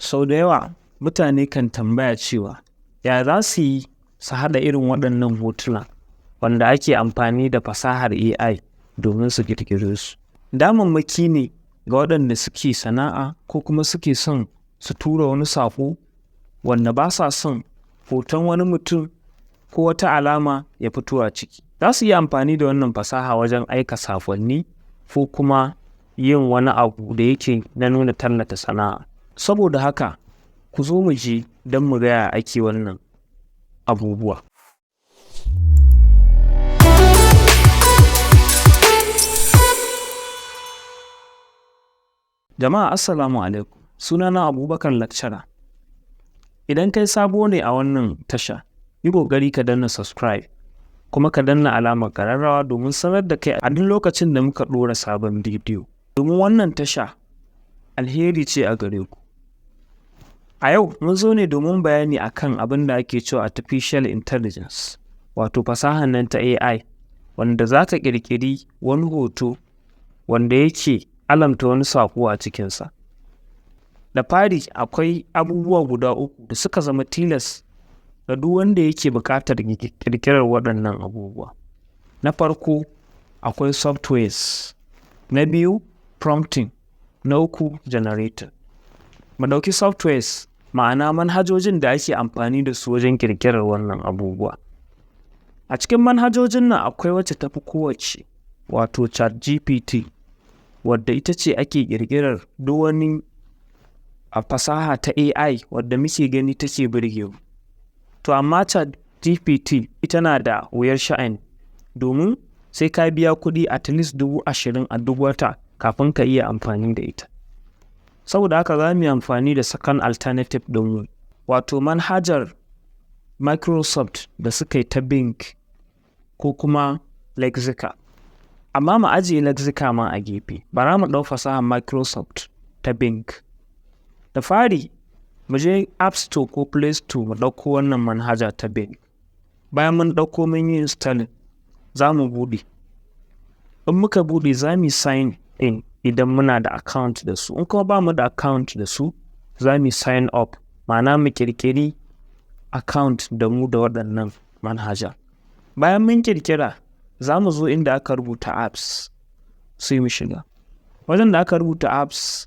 Sau da yawa mutane kan tambaya cewa ya za su yi su haɗa irin waɗannan hotuna wanda ake amfani da fasahar AI domin su ƙirƙire su. Damammaki ne ga waɗanda suke sana'a ko kuma suke son su tura wani saƙo wanda ba sa son hoton wani mutum ko wata alama ya fito a ciki. Za su iya amfani da wannan fasaha wajen aika saƙonni ko kuma yin wani abu da yake na nuna tallata sana'a. Saboda haka, ku zo mu je don mu ga ya ake wannan abubuwa. Jama'a, assalamu alaikum. Sunana Abubakar Lakcara. Idan kai sabo ne a wannan tasha, yi ƙoƙari ka danna subscribe kuma ka danna alamar ƙararrawa domin sanar da kai a duk lokacin da muka ɗora sabon bidiyo. Domin wannan tasha alheri ce a gare ku. A yau mun zo ne domin bayani akan abin da ake cewa artificial intelligence, wato fasahar nan ta AI, wanda za ta ƙirƙiri wani hoto wanda yake alamta wani saƙo a cikinsa. Da fari, akwai abubuwa guda uku da suka zama tilas ga duk wanda yake buƙatar ƙirƙirar waɗannan abubuwa. Na farko, akwai softwares, na biyu, prompting, na uku, generator. Mu ɗauki softwares, ma'ana manhajojin da ake amfani da su wajen ƙirƙirar wannan abubuwa. A cikin manhajojin nan akwai wacce tafi kowacce, wato ChatGPT, wadda ita ce ake ƙirƙirar duk wani a fasaha ta AI wadda muke gani take burge mu. To amma ChatGPT tana da wuyar sha'ani, domin sai ka biya kuɗi at least 20,000 a duk wata kafin ka iya amfani da ita. Saboda haka, za mu yi amfani da second alternative ɗinmu, wato manhajar Microsoft da suka yi ta Bing ko kuma Lexica. Amma mu ajiye Lexica ma a gefe, bara mu ɗau fasahar Microsoft ta Bing. Da fari, mu je App Store ko Play Store mu ɗauko wannan manhaja ta Bing. Bayan mun ɗauko, mun yi installing, za mu buɗe. In muka buɗe, za mu yi sign in idan muna da account da su. In kuma ba mu da account da su, za mu yi sign up, ma'ana mu ƙirƙiri account da mu da waɗannan manhaja. Bayan mun ƙirƙira, za mu zo inda aka rubuta apps, sai mu shiga. Wajen da aka rubuta apps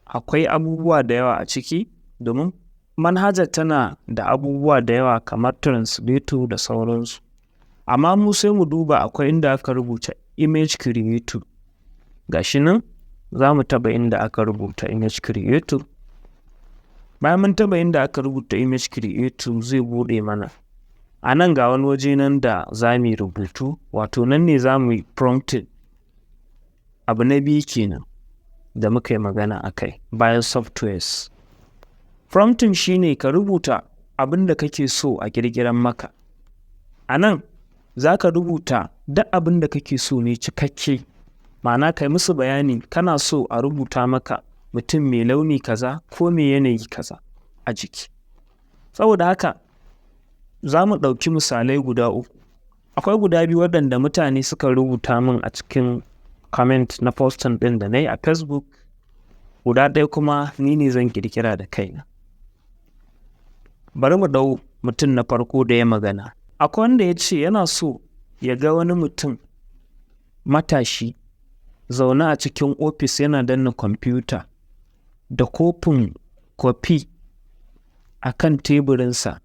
akwai abubuwa da yawa a ciki, domin manhajar tana da abubuwa da yawa kamar translator da sauransu. Amma mu sai mu duba, akwai inda aka rubuta image creator. Ga shi nan, za mu taɓa inda aka rubuta image creator. Bayan mun taɓa inda aka rubuta image creator, zai buɗe mana. A nan ga wani waje nan da za mu yi rubutu, wato nan ne za mu yi prompting. Abu na biyu kenan da muka yi magana a kai bayan softwares. Prompting shi ne ka rubuta abin da kake so a ƙirƙiran maka. A nan za ka rubuta duk abin da kake so ne cikakke, ma'ana kai musu bayani kana so a rubuta maka mutum mai launi kaza ko mai yanayi kaza a jiki. Saboda haka, za mu ɗauki misalai guda uku. Akwai guda biyu waɗanda mutane suka rubuta min a cikin comment na posting ɗin da na yi a Facebook. Guda ɗaya kuma ni ne zan ƙirƙira da kaina. Bari mu ɗau mutum na farko da ya magana. Akwai wanda ya ce yana so ya ga wani mutum matashi zaune a cikin ofis yana danna kwamfuta da kofin kofi a kan teburinsa.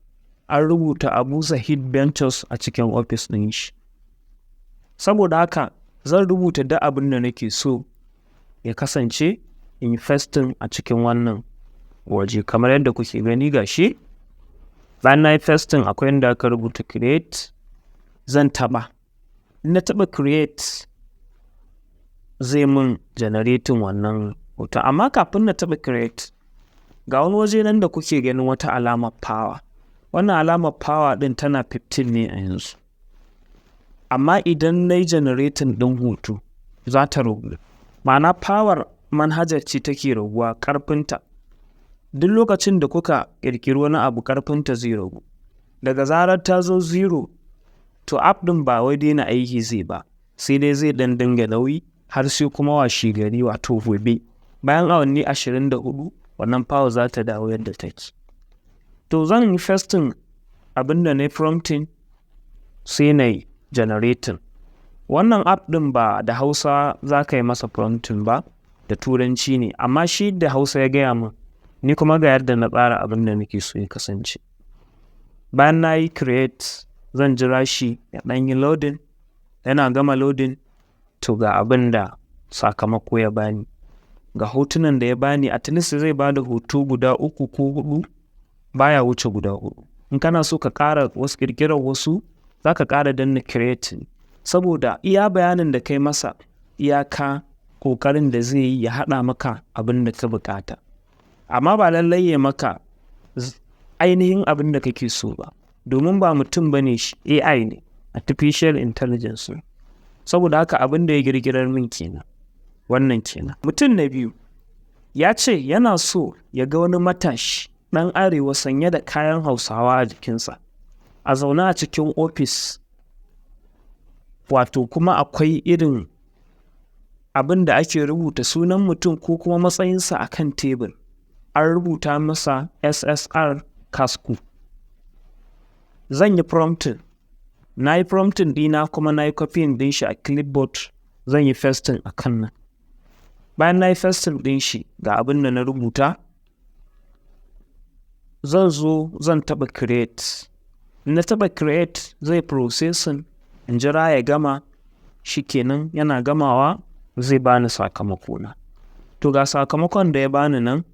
An rubuta Abu Zahid Ventures a cikin ofis ɗin shi. Saboda haka, zan rubuta duk abin da nake so ya kasance in yi pasting a cikin wannan waje kamar yadda kuke gani, ga shi. Bayan na yi pasting, akwai inda aka rubuta create, zan taɓa. In na taɓa create, zai mun generating wannan hoton. Amma kafin na taɓa create, ga wani waje nan da kuke ganin wata alamar power. Wannan alamar power ɗin tana 15 ne a yanzu. Amma idan na yi generating ɗin hoto, za ta ragu. Ma'ana power manhajar ce take raguwa, ƙarfinta. Duk lokacin da kuka ƙirƙiri wani abu, ƙarfinta zai ragu. Daga zarar ta zo zero, to app ɗin ba wai daina aiki zai ba, sai dai zai ɗan dinga nauyi har sai kuma washegari, wato gobe. Bayan awanni 24. Wannan power za ta dawo yadda take. To, zan yi pasting abin da na yi prompting, sai na yi generating. Wannan app ɗin ba da Hausa za ka yi masa prompting ba, da Turanci ne, amma shi da Hausa ya gaya min, ni kuma ga yadda na tsara abin da nake so ya kasance. Bayan na yi create, zan jira shi ya ɗan yi loading. Yana gama loading, to ga abin da sakamako ya bani. Ga hotunan da ya bani. At least zai bada hoto guda uku ko huɗu, baya wuce guda huɗu. In kana so ka ƙara wasu, ƙirƙirar wasu, za ka ƙara danna creating, saboda iya bayanin da kai masa, iyaka ƙoƙarin da zai yi ya haɗa maka abin da ka buƙata. Amma ba lallai ya maka ainihin abin da kake so ba, domin ba mutum ba ne shi, AI ne, artificial intelligence ne. Saboda haka abin da ya ƙirƙirar min kenan. Wannan kenan. Mutum na biyu ya ce yana so ya ga wani matashi ɗan Arewa sanye da kayan Hausawa a jikinsa, a zaune a cikin ofis, wato kuma akwai irin abin da ake rubuta sunan mutum ko kuma matsayinsa a kan tebur. An rubuta masa SSR Kasku. Zan yi prompting. Na yi prompting ɗina kuma na yi copying ɗin shi a clipboard, zan yi pasting a kan nan. Bayan na yi pasting ɗin shi, ga abin da na rubuta, zan zo zan taɓa create. In na taɓa create, zai processing, in jira ya gama. Shikenan, yana gamawa zai bani sakamako na. To, ga sakamakon da ya bani nan,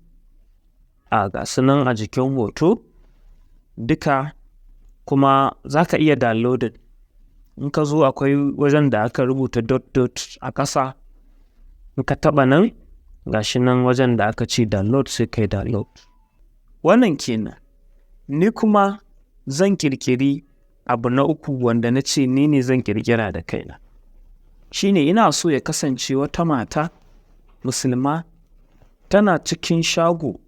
a ga su nan a jikin hoto duka. Kuma za ka iya downloading. In ka zo, akwai wajen da aka rubuta dot dot a ƙasa. In ka taɓa nan, ga shi nan wajen da aka ce download, sai kai download. Wannan kenan. Ni kuma zan ƙirƙiri abu na uku wanda na ce ni ne zan ƙirƙira da kaina. Shi ne ina so ya kasance wata mata Musulma tana cikin shago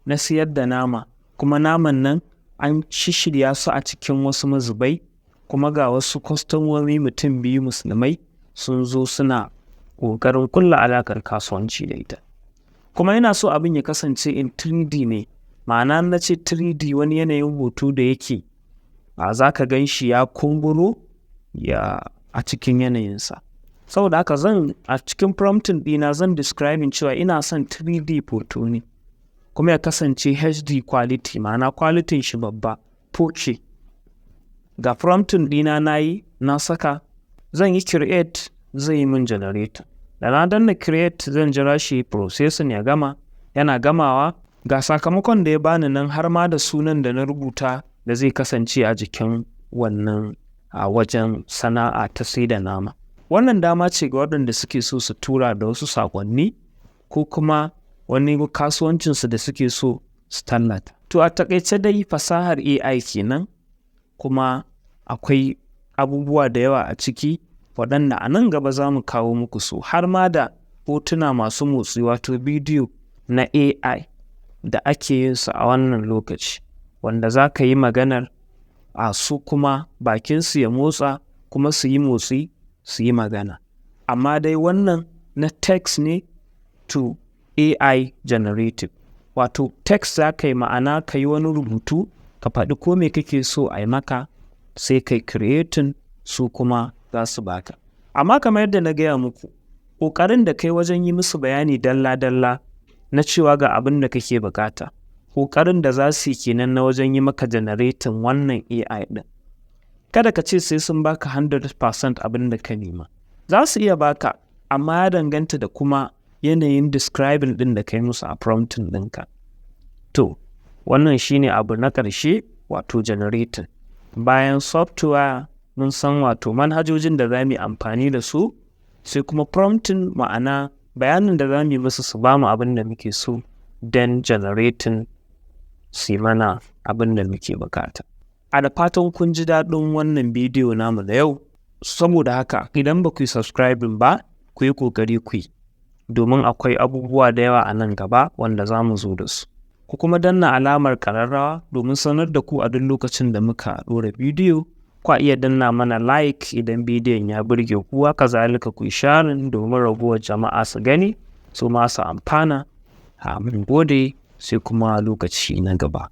na siyar da nama, kuma naman nan an shishshirya su a cikin wasu mazubai, kuma ga wasu kwastomomi mutum biyu Musulmai sun zo suna ƙoƙarin ƙulla alaƙar kasuwanci da ita. Kuma ina so abin ya kasance in 3D ne, ma'ana na ce 3D, wani yanayin hoto da yake a za ka gan shi ya kumburo ya a cikin yanayinsa. Saboda haka zan a cikin prompting ɗina zan describing cewa ina son 3D hoto ne, kuma ya kasance HD quality, ma'ana quality shi babba, 4K. Ga prompting ɗina na yi, na saka, zan yi create, zai yi min generator. Da na danna create, zan jira shi processing ya gama. Yana gamawa, ga sakamakon da ya bani nan, har ma da sunan da na rubuta da zai kasance a jikin wannan a wajen sana'a ta sai da nama. Wannan dama ce ga waɗanda suke so su tura da wasu saƙonni ko kuma wani kasuwancinsu da suke so su tallata. To, a taƙaice dai fasahar AI kenan, kuma akwai abubuwa da yawa a ciki waɗanda a nan gaba za mu kawo muku su, har ma da hotuna masu motsi, wato bidiyo na AI da ake yin su a wannan lokaci, wanda za ka yi maganar a su kuma bakinsu ya motsa, kuma su yi motsi, su yi magana. Amma dai wannan na text ne to AI generative. Wato text za ka yi, ma'ana ka yi wani rubutu, ka faɗi ko me kake so a yi maka, sai kai creating, su kuma za su baka. Amma kamar yadda na gaya muku, ƙoƙarin da kai wajen yi musu bayani dalla-dalla na cewa ga abin da kake buƙata, ƙoƙarin da za su yi kenan na wajen yi maka generating wannan AI ɗin. Kada ka ce sai sun baka 100% abin da ka nema. Za su iya baka, amma ya danganta da kuma yanayin describing ɗin da kai musu a prompting ɗinka. To, wannan shine abu na ƙarshe, wato generating. Bayan software mun san, wato manhajojin da za mu yi amfani da su, sai kuma prompting, ma'ana bayanin da za mu yi musu su bamu abin da muke so, then generating, su yi mana abin da muke buƙata. A da fatan kun ji daɗin wannan bidiyo namu na yau. Saboda haka idan ba ku yi subscribing ba, ku yi ƙoƙari ku yi, domin akwai abubuwa da yawa a nan gaba wanda za mu zo da su. Ku kuma danna alamar ƙararrawa domin sanar da ku a duk lokacin da muka ɗora bidiyo. Kwa iya danna mana like idan bidiyon ya burge ku, haka zalika ku yi sharing domin ragowar jama'a su gani, su ma su amfana. Mun gode. Sai kuma lokaci na gaba.